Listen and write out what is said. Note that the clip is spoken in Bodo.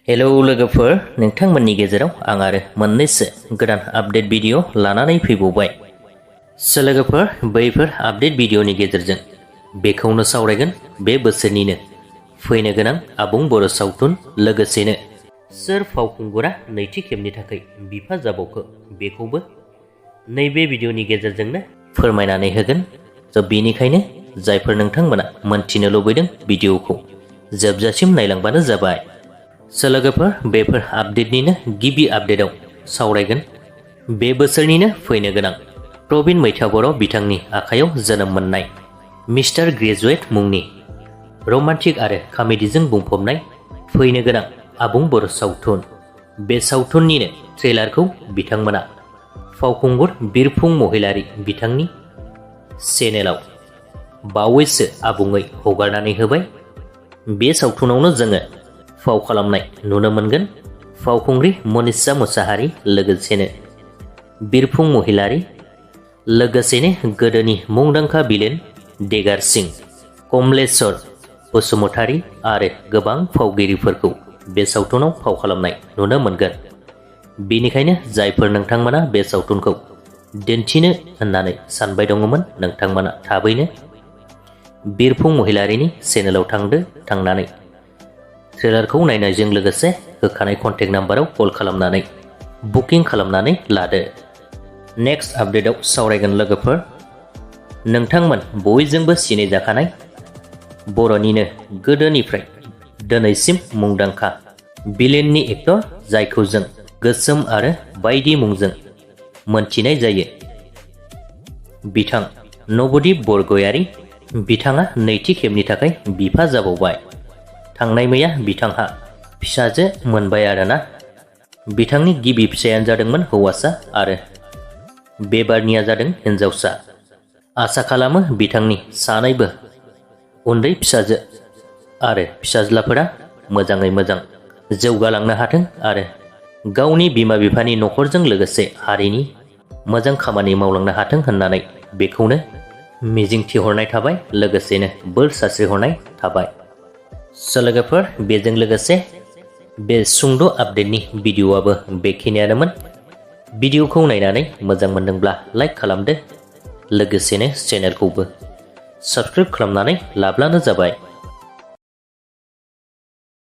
हेलौ लोगोफोर, नोंथांमोननि गेजेराव आं आरो मोननैसो गोदान आपडेट भिडिअ लानानै फैबावबाय। लोगोफोर, बैफोर आपडेट भिडिअनि गेजेरजों बेखौनो सावरायगोन बे बोसोरनिनो फैनो गोनां आबुं बर' सावथुन, लोगोसेनो सोर फावखुंगुरा नैथि खेबनि थाखाय बिफा जाबावखो बेखौबो नैबे भिडिअनि गेजेरजोंनो फोरमायनानै होगोन। बेनिखायनो जायफोर नोंथांमोना मोनथिनो लुबैदों भिडिअखौ जोबजासिम नायलांबानो जाबाय। लोगोफोर, बेफोर आपडेटनिनो गिबि आपडेटआव सावरायगोन बे बोसोरनिनो फैनो गोनां प्रबिन मैथा बर' बिथांनि आखायाव जोनोम मोननाय मिस्टार ग्रेजुएट मुंनि रमान्टिक आरो कमेडिजों बुंफबनाय फैनो गोनां आबुं बर' सावथुन। बे सावथुननिनो ट्रेलारखौ बिथांमोना फावखुंगुर बिरफुं महिलारि बिथांनि चेनेलाव बावैसो आबुङै हगारनानै होबाय। बे सावथुनावनो जोङो फाव खालामनाय नुनो मोनगोन फावखुंग्रि मनिषा मुसाहारि, लोगोसेनो बिरफुं महिलारि, लोगोसेनो गोदोनि मुंदांखा बिलेन देगार सिं, कमलेश्वर बसुमतारी आरो गोबां फावगिरिफोरखौ बे सावथुनाव फाव खालामनाय नुनो मोनगोन। बेनिखायनो जायफोर नोंथांमोना बे सावथुनखौ दिन्थिनो होननानै सानबाय दङमोन, नोंथांमोना थाबैनो बिरफुं महिलारिनि चेनेलाव थांनानै ट्रेलारखौ नायनायजों लोगोसे होखानाय कन्टेक्ट नाम्बाराव कल खालामनानै बुकिं खालामनानै लादो। नेक्स्ट आपडेटआव सावरायगोन लोगोफोर, नोंथांमोन बयजोंबो सिनायजाखानाय बर'निनो गोदोनिफ्राय दिनैसिम मुंदांखा बिलेननि एक्टर, जायखौ जों गोसोम आरो बायदि मुंजों मोनथिनाय जायो, बिथां नबदीप बरगयारी। बिथाङा नैथि खेबनि थाखाय बिफा जाबावबाय। थांनाय मैया बिथांहा फिसाजो मोनबाय आरोना। बिथांनि गिबि फिसायानो जादोंमोन हौवासा आरो बेबारनिया जादों हिन्जावसा। आसा खालामो बिथांनि सानैबो उन्दै फिसाजो आरो फिसाज्लाफोरा मोजाङै मोजां जौगालांनो हाथों आरो गावनि बिमा बिफानि न'खरजों लोगोसे हारिनि मोजां खामानि मावलांनो हाथों होननानै बेखौनो मिजिंथिहरनाय थाबाय, लोगोसेनो बोर सारस्रिहरनाय थाबाय। लोगोफोर, बेजों लोगोसे बे सुंद' आपडेटनि भिडिअ'आबो बेखिनियानोमोन। भिडिअ'खौ नायनानै मोजां मोनदोंब्ला लाइक खालामदो, लोगोसेनो चेनेलखौबो साबस्क्राइब खालामनानै लाब्लानो जाबाय।